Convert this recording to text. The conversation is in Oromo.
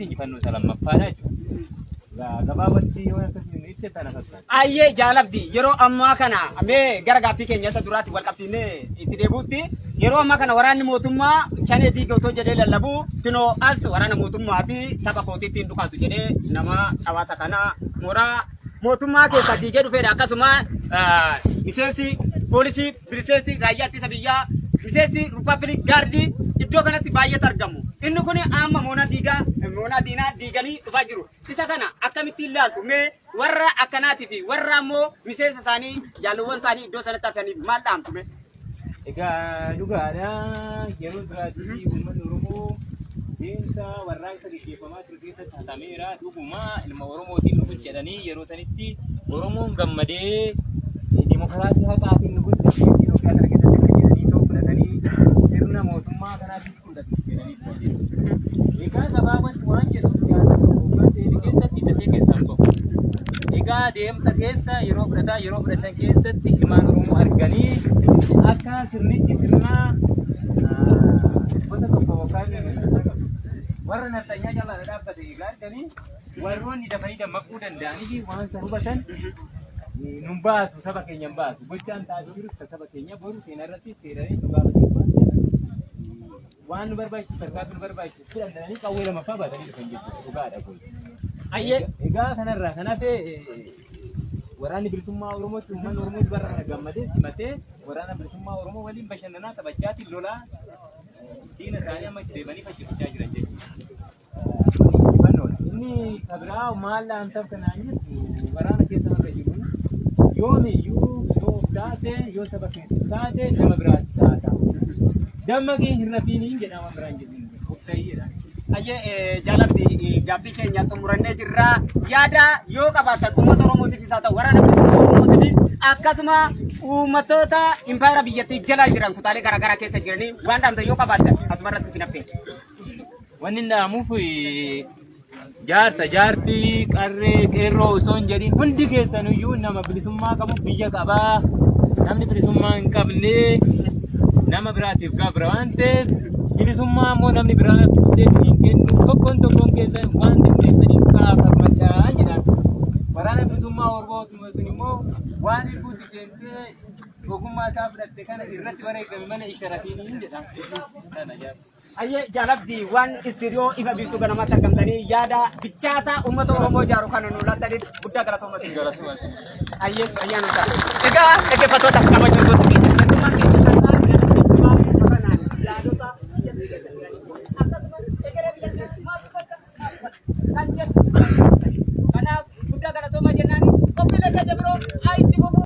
Injifannoo isa lammaffaadha jechuudha. Gabaabatti yoo akkasiin ibse tana fakkaata. Ayyee jaalabdi yeroo ammaa kana mee gara gaaffii keenya isa duraatti wal qabsiisnee itti deebi'utti yeroo ammaa kana waraanni mootummaa shanee diige otoo jedhee lallabu kinoo as waraana mootummaa fi saba kootiitti hin dhukaasu jedhee nama dhawaata kana mooraa mootummaa keessaa diigee dhufeedha akkasuma miseensi poolisii Miseensi raayyaa ittisa biyyaa, miseensi Rippaabilik Gaardii iddoo kanatti baay'eetu argamu. Inni kun amma moonaa diigaa, moonaa diinaa diiganii dhufaa jiru. Isa kana akkamittiin ilaaltu? Mee warra akkanaatii fi warra ammoo miseensa isaanii, jaalluwwan isaanii iddoo sanatti hafaniif maal dhaamtu mee? Egaa dhugaadha yeroo duraatti uummanni Oromoo deemsa warraaqsa gaggeeffamaa ture keessatti hatameera. Dhuguma ilma Oromootiin nu bulcha jedhanii yeroo sanitti Oromoon gammadee dimokiraasii haqaatiin nu bulcha Itoophiyaa kana keessatti kan jedhanii ta'u fudhatanii sirna mootummaa kanaatiif fudhatu jedhanii fudhatanii. Egaa gabaabatti waan jedhu siyaasa tokko hoggaa seene keessatti dafee keessaan bahu. Egaa deemsa keessa yeroo fudhataa yeroo fudhatan keessatti ilmaan Oromoo arganii akka sirnichi sirna gosa tokko yookaan warra nafxanyaa jalaa dhaabbate egaa arganii warroonni dafanii dammaquu danda'anii fi waan san hubatan nun baasu saba keenya hin baasu gochaan ta'aa jiru saba keenya boru seenaa irratti seeranii nu gaafatu waan ta'eef waan nu barbaachisu tarkaanfii nu barbaachisu fudhatanii qawwee lamaffaa baatanii dhufan jechuudha dhugaadha kun. Ayyee. Egaa kanarraa kan hafe waraanni bilisummaa Oromootti uummanni Oromootti bara kana gammadee simatee waraana bilisummaa Oromoo waliin bashannanaa taphachaatiin lolaa diina isaanii amma itti deebanii faccifachaa jiran jechuudha. Kuni injifannoodha. Inni ka biraa maal dhaamtaaf kanaan jettu waraana keessa warra jiru yoomiyyuu yoo of taate yoo saba keetiif taate nama biraatti taata. Dammaqii hin rafiiniin jedha waan biraan jedhu. Of ta'ii jedha. Ayyee jaalabdi gaaffii keenya xumurannee jirra. Yaada yoo qabaatan uummata Oromootiifis haa ta'u waraana bilisummaa Oromootiifis akkasuma uummattoota impaayera biyyattii jala jiran kutaalee garaagaraa keessa jiranii waan dhaamtan yoo qabaatan asumarratti isin affeera. Wanni inni dhaamuuf jaarsa jaartii qarree qeerroo osoo hin jedhin hundi keessaniyyuu nama bilisummaa qabu biyya qabaa. Namni bilisummaa hin qabne nama biraatiif gabra waan ta'eef bilisummaa immoo namni biraa fuudhee isiniin kennu tokkoon tokkoon keessan waan dandeessaniin kaafamadhaa jedhaan. Waraana bilisummaa Oromoo sun immoo waan hirbuutti seentee ogummaa isaa fudhatte kana irratti wareegame mana isharafiin jedha. Kana jaarsa. Ayyee jaalabdi waan istiidiyoo ifa biiftuu ganamaatti argamtanii yaada bichaataa uummata Oromoo ijaaru kana nu laattaniif guddaa galatooma isin. Ayyee ayyaana ta'a. Egaa dhaggeeffattoota kabajamtoota fi jaallattummaan keenya har'aa jaallattummaa kanaan yaadota biyya keessa jiranii akkasumas egeree biyya keenyaatti maaltu bakka kan jedhu.